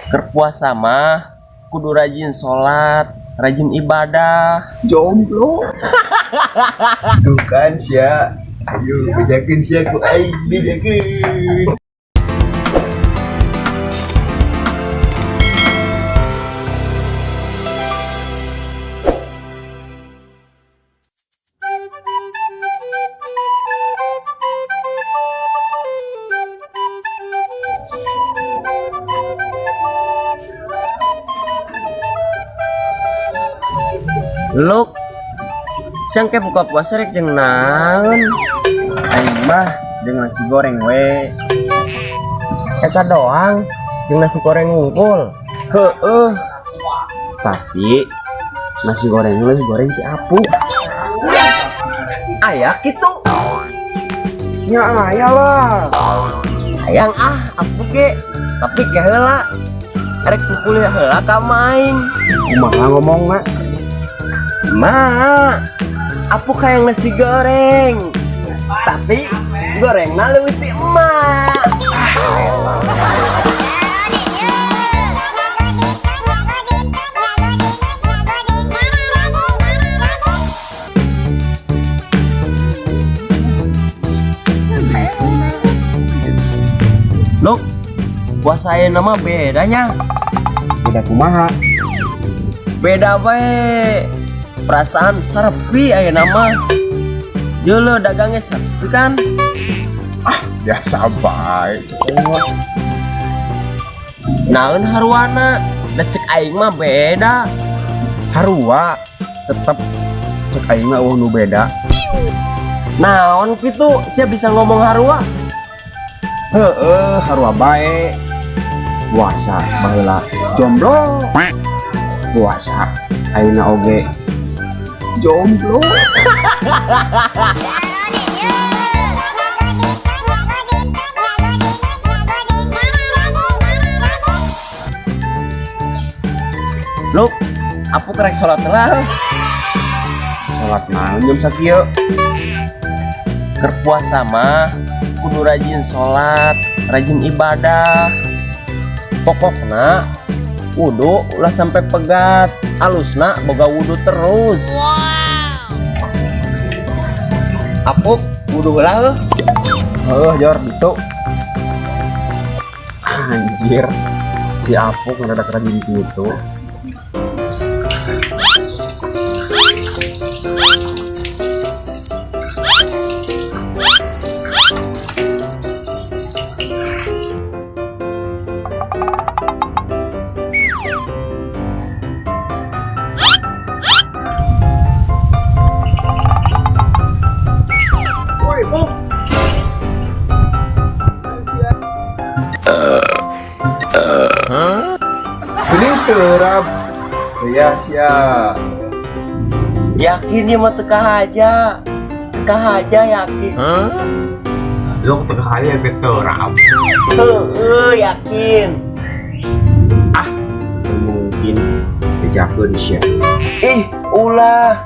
Keur puasa mah kudu rajin sholat, rajin ibadah. Jomblo. Tuh kan sia. Ayo bejakeun sia ku aing, bejakeun. Luk, sangke buka puasa rek jeung naon? Aing mah jeung nasi goreng we. Eta doang jeung nasi goreng ngungkul. Heeh. Tapi nasi goreng nasi goreng ti Apuk. Aya kitu. Nya aya lah. Hayang ah Apuk ge, tapi ke heula. Rek kukuliah heula ka main. Kumaha ngomongna? Ma, Apuk hayang nasi goreng. Tapi gorengna leuwih ti emak. Luk, puasa ayeuna mah bedanya. Beda kumaha? Beda we. Perasaan sepi ayeuna mah. Jeuleuh dagangnya sepi kan? Ah, biasa bae. Naon haruana? Da cek aing mah beda. Harua tetep cek aing mah euweuh nu beda. Naon kitu? Sia bisa ngomong harua? Heeh, harua bae. Puasa baheula jomblo. Puasa ayeuna oge jomblo. Luk, aku kerek sholat lah. Sholat naon jam sakieu? Keur puasa mah kudu rajin sholat, rajin ibadah. Pokokna wudu ulah sampai pegat, alusna boga wudu terus. Wow. Apuk wudu heula heuh. Heuh, jor ditu. Anjir. Si Apuk ngadadak rajin kitu. Woi, Puk. Ini terap. Sia sia. Yakin ya mah teu kahaja. Teu kahaja yakin. Lu teu kahaja terap. Heeh, yakin. Ah, mungkin bejakeun sia. Ih, ulah.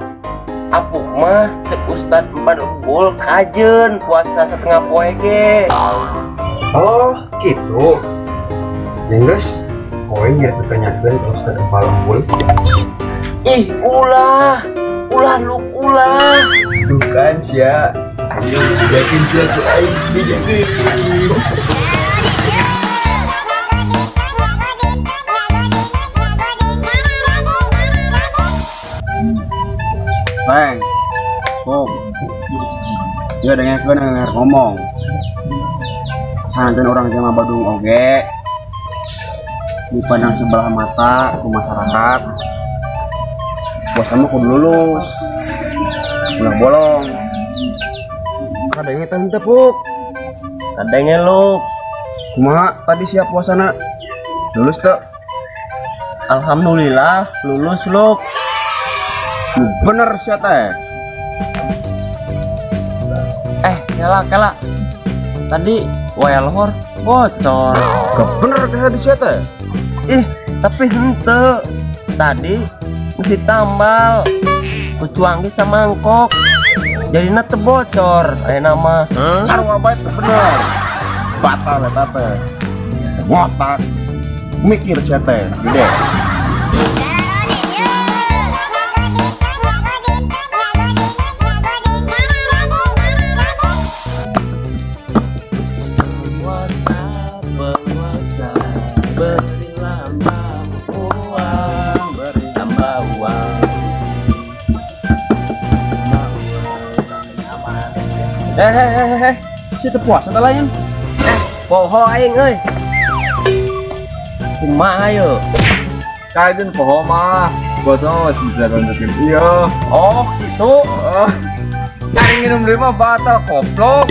Apuk mah cek Ustad Empat Embul kajen puasa setengah poe ge. Oh, gitu. Yang geus, kowe nyeri ditanyakeun ka Ustad Empal Embul. Ih, ulah. Ulah luk ulah. Tuh kan sia. Ayo bejakeun sia ku aing, bejakeun. Bang, Bob, dia dengarkeun denger ngomong. Sanajan orang jama Badung oge dipandang sebelah mata ku masyarakat. Puasa mah kudu lulus, ulah bolong. Kadenge teh henteu, Puk. Kadenge lu. Kumaha tadi siap puasana? Lulus teu? Alhamdulillah lulus luk. Bener sia teh. Kela kela. Tadi welhor bocor. Gak bener teh di sia teh. Ih, tapi henteu. Tadi mesti tambal. Kucuanggi samangkok. Jadina teu bocor ayeuna mah. Sarua bae teu bener. Batal eta teh. Ngotak. Mikir sia teh, gede. Puasa, puasa, beri lambang uang, beri tambah uang. Tambah uang, nyaman. Eh eh eh eh, sia teu puasa teh lain? Eh, poho aing euy. Kumaha yo? Kaiden poho mah. Puasa mah masih bisa lanjutin. Iya. Oh, gitu. Oh. Cari minum dulu mah batal koplok.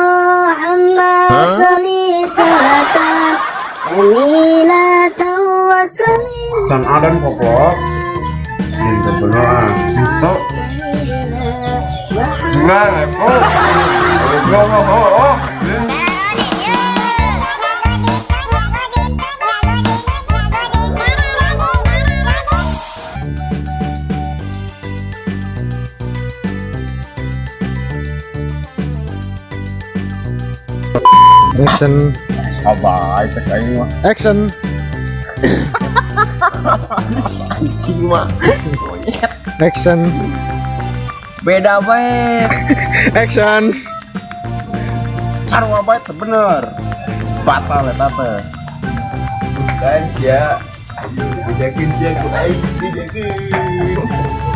اللهم صل صلاة جميلة وسلم Dan adan koplok. Ini bener ah. Itu سيدنا محمد. Enggak, repot. Goblok, oh, oh. Action. Sabar cek aing mah. Action. Si anjing mah. Action. Beda bae. Action. Sarua bae teu bener. Batal eta teh. Bukan sia. Ayo, bejakeun sia ku aing, bejakeun.